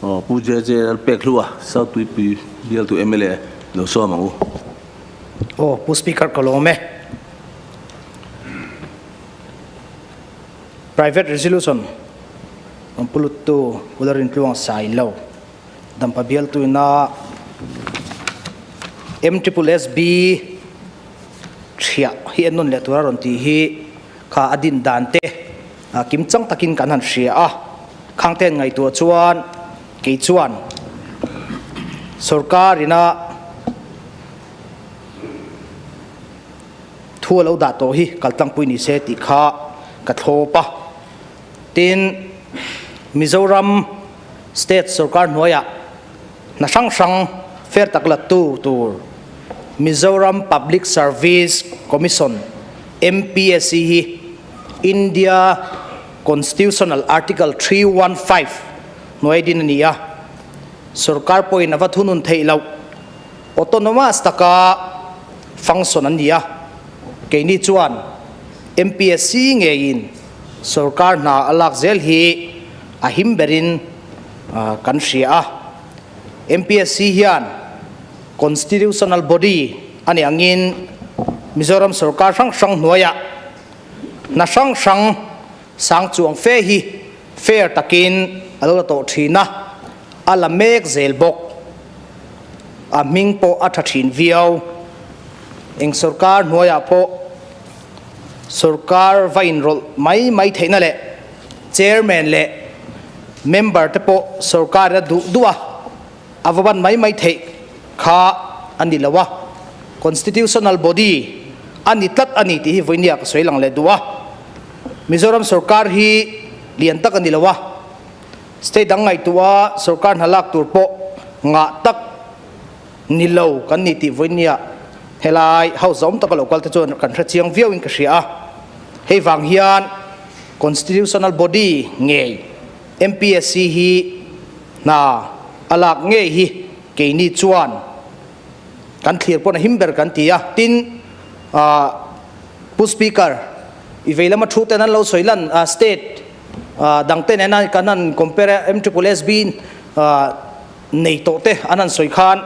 Aw Pu JJ Lalpekhlua, South Tuipui bialtu mla lo sawm ang u. Aw Pu Speaker ka lawm e. Private Resolution rawn pu luttu Pu Lalrintluang Sailo Dampa bialtu ina MSSB thiah hi en nawn leh tura rawn tih hi kha a din dan te kim chang takin kan han hria a, khang ten ngaihtuah chuan kei chuan sorkar ina thu a lo dah tawh hi kaltlangpui ni se tih kha ka thlawp a. Tin, Mizoram state sorkar hnuaiah hna hrang hrang fair tak la tu tur Mizoram Public Service Commission, MPSC, hi India Constitutional Article 315 hnuai din a ni a, sorkar pawhin a va thunun theih loh autonomous taka function an ni a, keini chuan MPSC ngeiin sorkar hna a lak zel hi a him berin kan hria a. MPSC hian constitutional body a nih angin Mizoram sorkar hrang hrang hnuaiah hna hrang hrang sang chuang fe hi fair takin a lo la tawh thin a, a la mek zel bawk. A hming pawh a tha thin viau. Eng sorkar hnuaiah pawh sorkar va inrawlh mai mai theihna leh chairman leh member te pawh sorkar a duh duh a, a va ban mai mai theih kha a ni lo a, constitutional body a ni tlat a ni tih hi vawinia ka sawi lang leh duh a. Mizoram sorkar hi lian tak a ni lo a, state dang ngaihtuah sorkar hna lak tur pawh ngah tak ni lo kan ni tih vawinia helai house zawm taka lo kal te chuan kan hre chiang viau in ka hria a. Hei vang hian constitutional body ngei MPSC hi hna a lak ngei hi keini chuan kan thlir pawn a him ber kan ti a. Tin, Pu Speaker, i vei lama thu ten an lo sawi lan state dang te nena kan han compare a MSSB nei tawh te an han sawi khan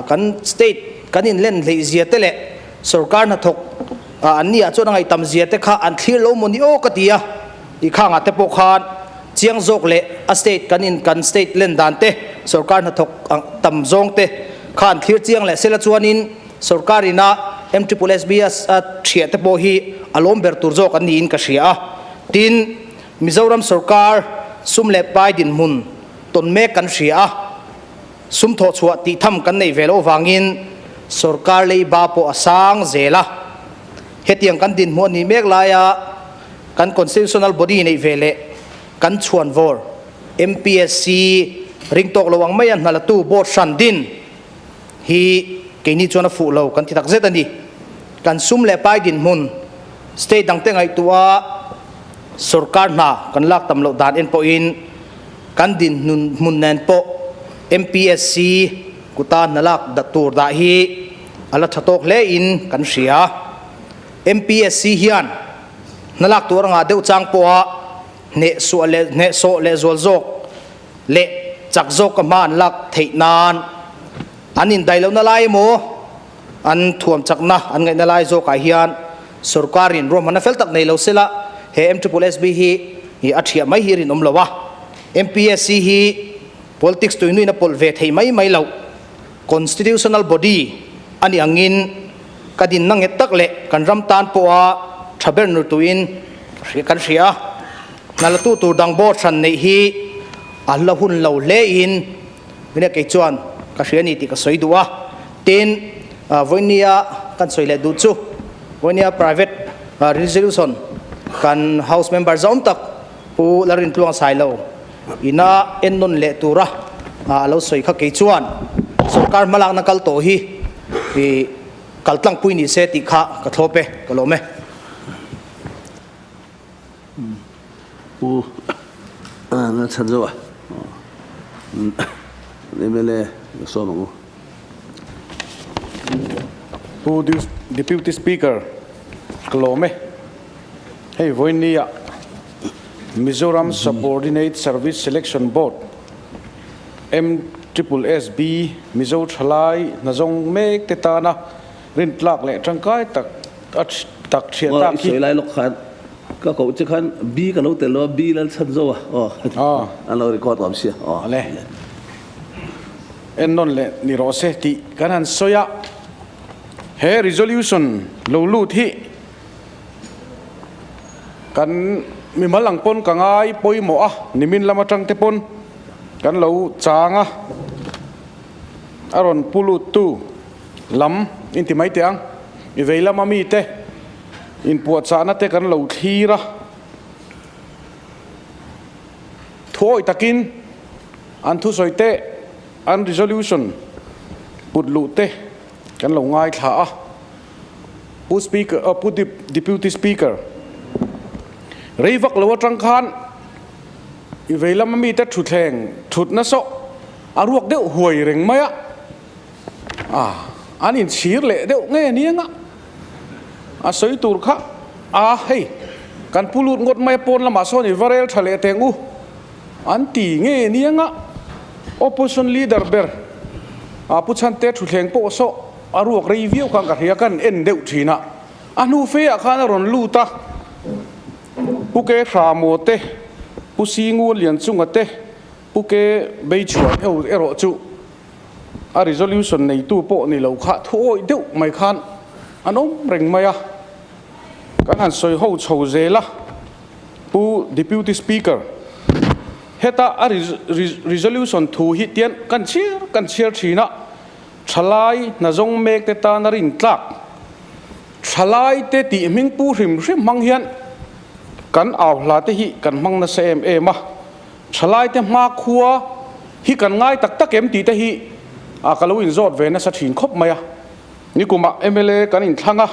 kan state kan inlen hleih zia te leh sorkar hnathawk an ni ah chuan a ngaihtam zia te kha an thlir lo maw ni aw ka ti a, i khang ah te pawh khan chiang zawk leh a state kan in kan state len dan te sorkar hnathawk tam zawng te kha an thlir chiang leh sela chuanin sorkar ina MSSB a thiah te pawh hi a lawm ber tur zawk an niin ka hria a. Tin, Mizoram sorkar sum leh pai dinhmun tawn mek kan hria a, sum thawh chhuah tih tham kan neih ve loh vangin sorkar leiba pawh a sang zel a. Hetiang kan dinhmuh a nih mek laia kan constitutional body neih ve leh kan chhuanvawr MPSC ring tawk lo ang maia hnalatu board hran din hi keini chuan a fuh lo kan ti takzet a ni. Kan sum leh pai dinhmun state dangte ngaihtuah sorkar hna kan lak tam loh dan en pawhin kan dinhmun hmun nen pawh MPSC kuta hna lak dah tur dah hi a la tha tawk hle in kan hria. MPSC hian hna lak tur anga deuh chang pawha hnehsuah leh hnehsawh leh zual zawk leh chak zawk ka hma an lak theih nan an indaih lohna lai emaw an thuam chakna an ngaihna lai zawkah hian sorkarin ruahmanna fel tak nei lo sela he MSSB hi a thiah mai hi rinawm lo a. MPSC hi politics tuinuin a pawlh ve thei mai mai loh constitutional body a nih angin ka dinna nghet tak leh kan ram tan pawha tha ber nur tuin kan hria a. Hnalatu tur dang board hran neih hi a la hun lo hlein Mine kei chuan ka hria ni tih ka sawi duh a, tin vawinia kan sawi leh duh chu vawinia private resolution kan house member zawm tak Pu Lalrintluang Sailo ina ennawn leh tura a lo sawi kha kei chuan sorkar hmalakna kal tawh hi kal tlangpui ni se tih kha ka thlawp e, ka lawm e. Pu Lalchhanzoa mla ka sawm ang u. Pu Deputy Speaker ka lawm e. Hei vawinia Mizoram Subordinate Service Selection Board. M triple S B Mizo thalai hnazawng mek te tana rintlak leh tangkai tak a tak thiah tak hi. Sawi lai lawk khan ka koh che khan B ka lo tel lo a, B lal chhan zo a aw an lo record awm sia aw. Ale en nawn leh ni rawh se tih kan han sawi a, he resolution lo lut hi kan mimal ang pawn ka ngai pawimawh a, nimin lam atang te pawn kan lo chang a, a rawn pu lut tu lam inti mai teh ang, i vei lama mite inpuahchahna te kan lo thlir a, thuawi takin an thusawi te, an resolution put luh te kan lo ngaithla a. Pu Speaker, Pu Deputy Speaker, rei vak lo atang khan i vei lama mite thutthleng thutna sawh a ruak deuh huai reng mai a. A, an inchhir leh deuh nge ni anga a sawi tur kha a, hei, kan pu lut ngawt mai a pawn lamah sawn i va rel tha leh teng u, an ti nge ni anga Opposition Leader ber a Pu Chhante thutthleng pawh sawh a ruak rei viau khan ka hria kan en deuh thin a, a hnu fe ah khan a rawn lut a, Pu Ke Hramaw te, Pu Singu Lianchunga te, Pu Ke Beichhuan ho erawh chu a resolution neitu pawh ni lo kha thu awih deuh mai khan an awm reng mai a, kan han sawi ho chho zel a, Pu Deputy Speaker, heta a resolution thu hi tian kan chhiar kan chhiar thin a, thalai hnazawng mek te tan a rintlak, thalai te tih hming pu hrim hrim hmang hian kan au hla te hi kan hmang nasa em em a. Thalaite hmakhua hi kan ngai tak tak em tih te hi ka lo inzawt ve nasa thin khawp mai a. Nikumah mla kan inthlang a,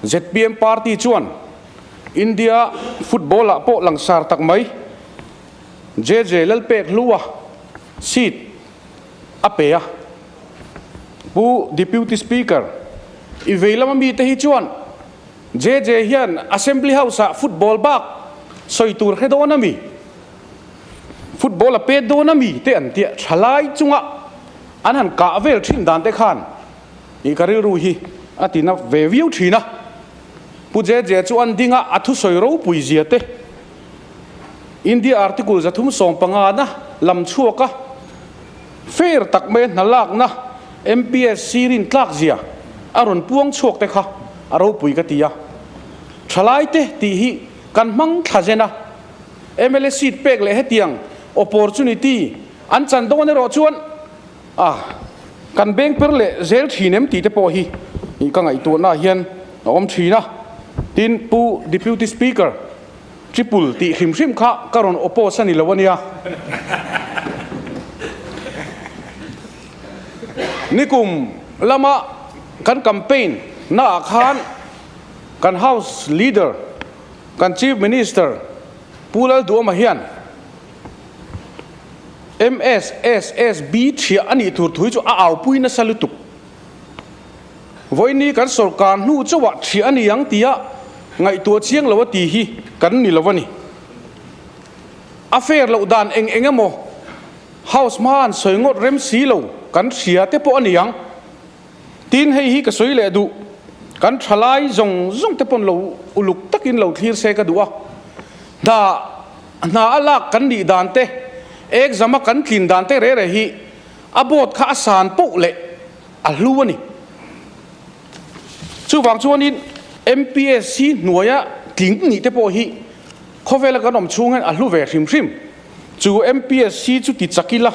zpm party chuan India football ah pawh langsar tak mai JJ Lalpek Hlua seat a pe a. Pu Deputy Speaker, i vei lama mite hi chuan JJ hian Assembly House ah football bak sawi tur hre dawn a mi? Football a pet dawn a mi? te an tia thalai chunga an han kah vel thin dan te khan ih ka rilru hi a ti na ve viau thin a. Pu JJ chu an ding a, a thusawi ropui zia te India Article 315 na lam chhuak a, fair tak mai a hna lakna MPSC rin tlak zia a rawn puang chhuak te kha a ropui ka ti a. Thalai te tih hi kan hmang thla zen a, mla seat pek leh hetiang opportunity an chan dawn erawh chuan a kan beng per leh zel thin em tih te pawh hi ka ngaihtuahna hian a awm thin a. Tin, Pu Deputy Speaker, Triple tih hrim hrim kha ka rawn oppose a ni lo a nia. Nikum lama kan campaign naah khan kan House Leader, kan Chief Minister Pu Lalduhoma hian MSSSB thiah a nih tur thu hi chu a aupui nasa lutuk. Vawiini kan sawrkar hnu chauhah thiah a ni ang tia ngaihtuah chiang lo a ti hi kan ni lo a ni. A fair loh dan eng eng emaw House hma an sawi ngawt rem si lo kan hria te pawh a ni ang. Tin hei hi ka sawi leh duh, kan thalai zawng zawng te pawn lo uluk takin lo thlir se ka duh a. Hna hna a lak kan nih dan te, exam a kan tlin dan te reh reh hi a board kha a san poh leh a hlu a ni. Chuvang chuanin MPSC hnuaia tling nih te pawh hi khawvela kan awm chhung hian a hlu ve hrim hrim. Chu MPSC chu ti chak ila,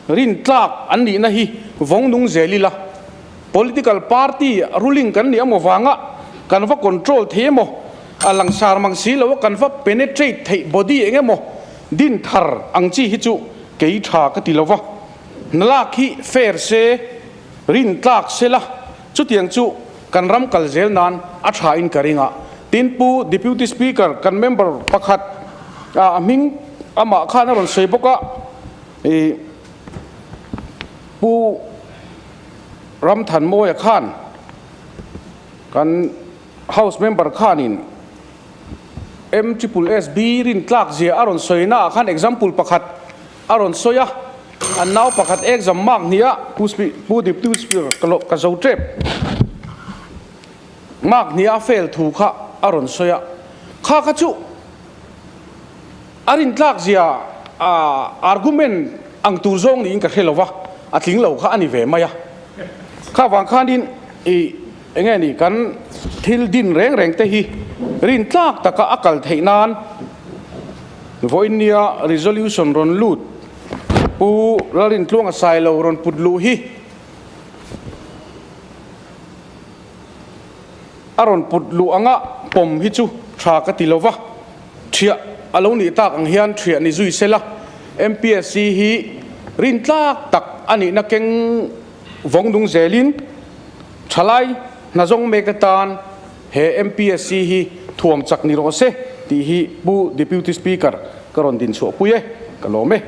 rintlak an nihna hi vawng nung zel ila, political party ruling kan nih amaw vanga kan va control thei emaw, a langsar mang si lo a kan va penetrate theih body eng emaw din thar ang chi hi chu kei tha ka ti lo va. Hnalak hi fair se, rintlak se la, chutiang chu kan ram kal zel nan a tha in ka ring a. Tin Pu Deputy Speaker kan member pakhat a hming amah khan a rawn sawi bawk a, ih Pu Ramthanmawia khan kan House member khanin M triple S B rintlak zia a rawn sawi naah khan example pakhat a rawn sawi a. An nau pakhat exam mark hnia Pu Pu Deputy Speaker ka ka zo tep. Mark hnia a fail thu kha a rawn sawi a, kha kha chu a rintlak zia argument ang tur zawng niin ka hre lo va, a tling lo kha a ni ve mai a. Kha vang khanin i enge ni kan thil din reng reng te hi rintlak taka a kal theih nan vawiin nia resolution rawn lut Pu Lalrintluanga Sailo rawn put luh hi a rawn put luh anga pawm hi chu tha ka ti lo va, thiah a lo nih tak ang hian thiah ni zui sela, MPSC hi rintlak tak a nihna keng vawng nung zelin thalai hnazawng mek te tan he MPSC hi thuam chak ni rawh se tih hi Pu Deputy Speaker ka rawn din chhuah pui e, ka lawm e.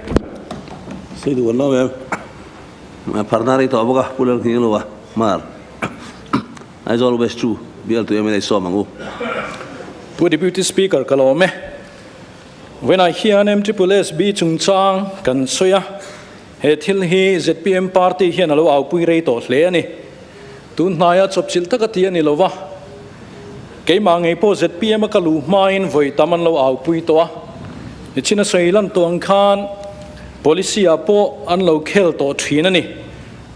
Sei duh an lo em? Pharna rei tawh bawk a, Pu Lalnghinglova Hmar. Aizawl West chu bialtu mla sawm ang u. Pu Deputy Speaker ka lawm e. Vawiinah hian MSSB chungchang kan sawi a, he thil hi zpm party hian a lo aupui rei tawh hle a ni. Tun hnaia chawpchilh taka ti a ni lo va, keimah ngei pawh zpm a ka luh hmain vawi tam an lo aupui tawh a. Nichina sawi lan tawh ang khan policy ah pawh an lo khel tawh thin a ni.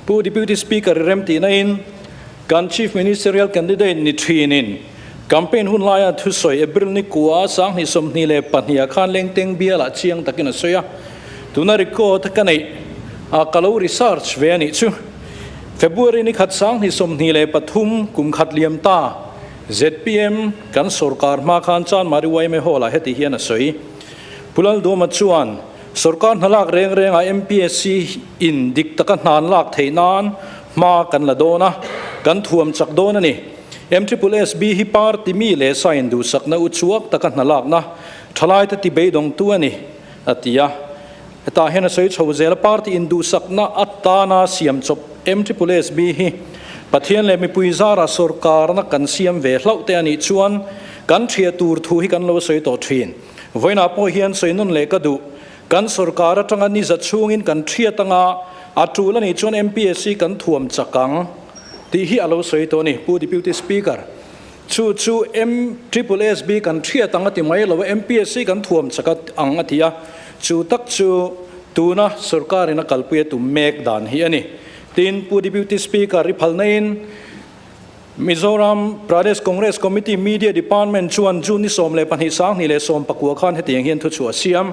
Pu Deputy Speaker i remtihna in kan Chief Ministerial Candidate ni thin in campaign hun laia thusawi April ni kua 2022 ah khan Lengteng bialah chiang takin a sawi a. Tuna record ka neih a ka lo research ve a nih chu. February ni khat 2023 kum khat liam ta zpm kan sorkar hma khan Chanmari yma Hall ah heti hian a sawi. Pu Lalduama chuan Sorkar hna lak reng rengah MPSC in dik taka hnan lak theih nan hma kan la dawn a, kan thuam chak dawn a ni. MSSB hi party mi leh sa induhsakna u chhuak taka hna lakna thalaite ti beidawngtu a ni, a ti a. Hetah hian a sawi chho zel a, party induhsakna atana siam chawp MSSB hi Pathian leh mipui zara sorkarna kan siam ve hlauh te a nih chuan kan thiah tur thu hi kan lo sawi tawh thin. Vawiinah pawh hian sawi nawn leh ka duh. Kan sorkar atanga ni za chhungin kan thiat anga a tul a nih chuan MPSC kan thuam chak ang tih hi a lo sawi tawh a ni, Pu Deputy Speaker. Chu chu MSSB kan thiat ang a ti mai lo a, MPSC kan thuam chak ang a ti a. Chu tak chu tuna sorkarin a kalpui a tum mek dan hi a ni. Tin, Pu Deputy Speaker, i phalnain Mizoram Pradesh Congress Committee Media Department chuan June ni 12 2019 khan hetiang hian thuchhuah a siam.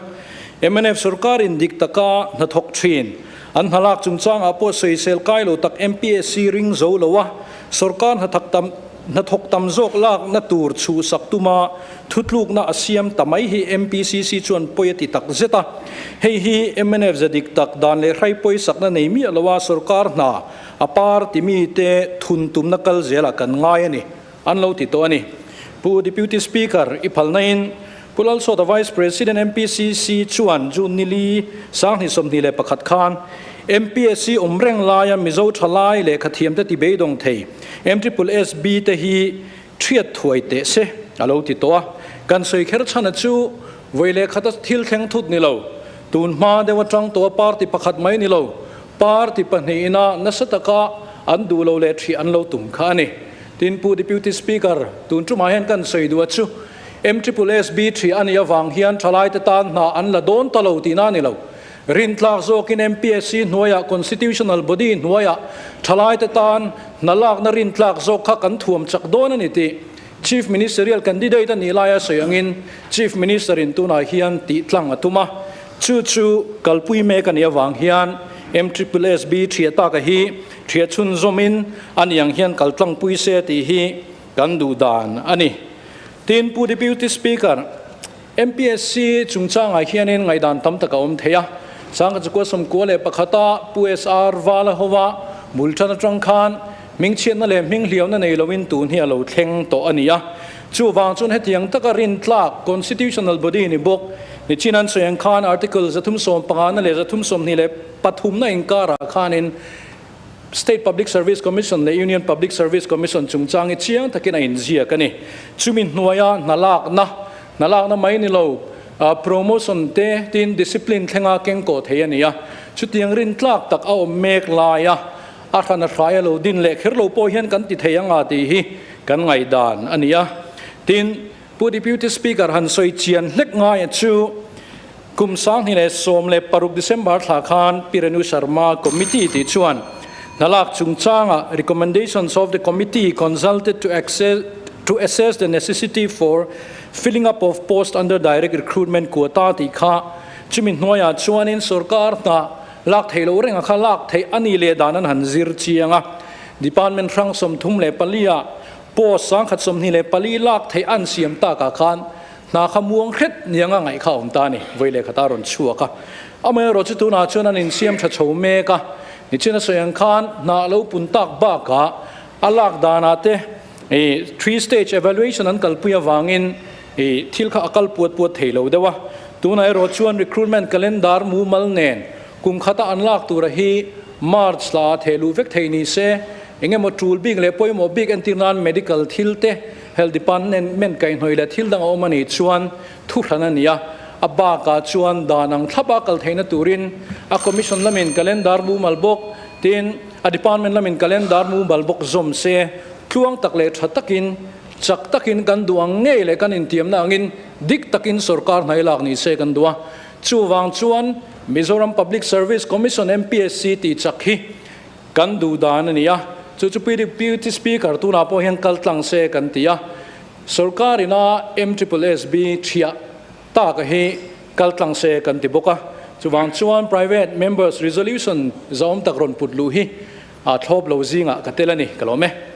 Mnf sorkarin dik taka hnathawk thin an hnalak chungchangah pawh sawisel kai lo tak MPSC ring zo lo a, sorkar hnathak tam hnathawk tam zawk lakna tur chhuhsak tuma thutlukna a siam ta mai hi MPCC chuan pawi a ti tak zet a. Hei hi mnf ze dik tak dan leh hrai pawisakna nei miah lo a sorkar hna A party mite thun tumna kal zelah kan ngai a ni, an lo ti tawh a ni. Pu Deputy Speaker, i phalnain Pu Lalsawta Vice President MPCC chuan June ni li 2021 khan MPSC awm reng laia Mizo thalai lehkha thiamte ti beidawng thei MSSB te hi thiat thuai teh se a lo ti tawh a. Kan sawi kher chhana chu vawi lehkhata thil thleng thut ni lo, tun hma deuh atang tawha party pakhat mai ni lo, Party pahnihina nasa taka an duh lo leh ṭhih an lo tum kha a ni. Tin, Pu Deputy Speaker, tun ṭumah hian kan sawi duh a chu MSSB ṭhih a nih avang hian ṭhalaite tan hna an la dawn ta lo tihna a ni lo. Rintlak zawkin MPSC hnuaiah, Constitutional Body hnuaiah ṭhalaite tan hna lakna rintlak zawk kha kan thuam chak dawn a ni tih Chief Ministerial candidate a nih laia sawi angin Chief Minister-in tunah hian tih tlang a tum a. Chu chu kalpui mek a nih avang hian MSSB thiah taka hi thiah chhunzawmin a ni ang hian kal tlangpui se tih hi kan duh dan a ni. Tin, Pu Deputy Speaker, MPSC chungchangah hianin ngaihdan tam tak a awm thei a. Sangha chukua 91-a Pu SR Vala hova bul tan atang khan hmingchhiatna leh hminghliauna nei loin tun hi a lo thleng tawh a ni a. Chuvang chuan hetiang taka rintlak constitutional body ni bawk Nichin an sawi ang khan Article 315 na leh 323 na inkarah khanin State Public Service Commission leh Union Public Service Commission chungchang hi chiang takin a inziak a ni. Chumi hnuaia hna lakna, hna lakna mai ni lo, Promotion te tin discipline thlenga keng kawh thei a ni a, chutiang rin tlak tak a awm mek lai a, a hran a hrai a lo din leh kher lo pawh hian kan ti thei anga tih hi kan ngaihdan a ni a. Tin, Pu Deputy Speaker han sawi chian hlek ngaia chu kum 2016 December thla khan Pi Renu Sharma Committee tih chuan hnalak chungchanga recommendations of the committee consulted to access to assess the necessity for filling up of post under direct recruitment quota tih kha chumi hnuaiah chuanin sorkar hna lak theih loh renga kha lak theih a ni leh dan an han zir chiang a. Department hrang 34 ah post 124 lak theih an siam takah khan hna kha muang hret nianga ngaih kha a awm ta a ni. Vawi leh khat a rawn chhuak a. Amaherawhchu chu tunah chuan an insiam tha chho mek a. Nichina sawi ang khan hna a lo pun tak bakah a lak danah te I three stage evaluation an kalpui avangin i thil kha a kal puat puat thei lo deuh a. Tunah erawh chuan recruitment calendar mumal nen kum khata an lak tura hi March la theh luh vek thei ni se, eng emaw tul bik leh pawimawh bik entir nan medical thil te, health department kaihhnawih leh thil dang a awm a nih chuan thuhran a ni a. A bakah chuan dan ang thlapa kal theihna turin a commission lamin calendar mumal bawk, tin a department lamin calendar mumal bawk zawm se. Tluang tak leh tha takin, chak takin kan duh ang ngei leh kan intiamna angin dik takin sorkar hnai lak ni se kan duh a. Chuvang chuan Mizoram Public Service Commission, MPSC, tih chak hi kan duh dan a ni a. Chu chu Deputy Speaker tunah pawh hian kal tlang se kan ti a. Sorkar ina MSSSB thiah tak a hi kal tlang se kan ti bawk a. Chuvang chuan Private Members Resolution zahawm tak rawn put luh hi A thlawp lo zingah ka tel a ni, ka lawm e.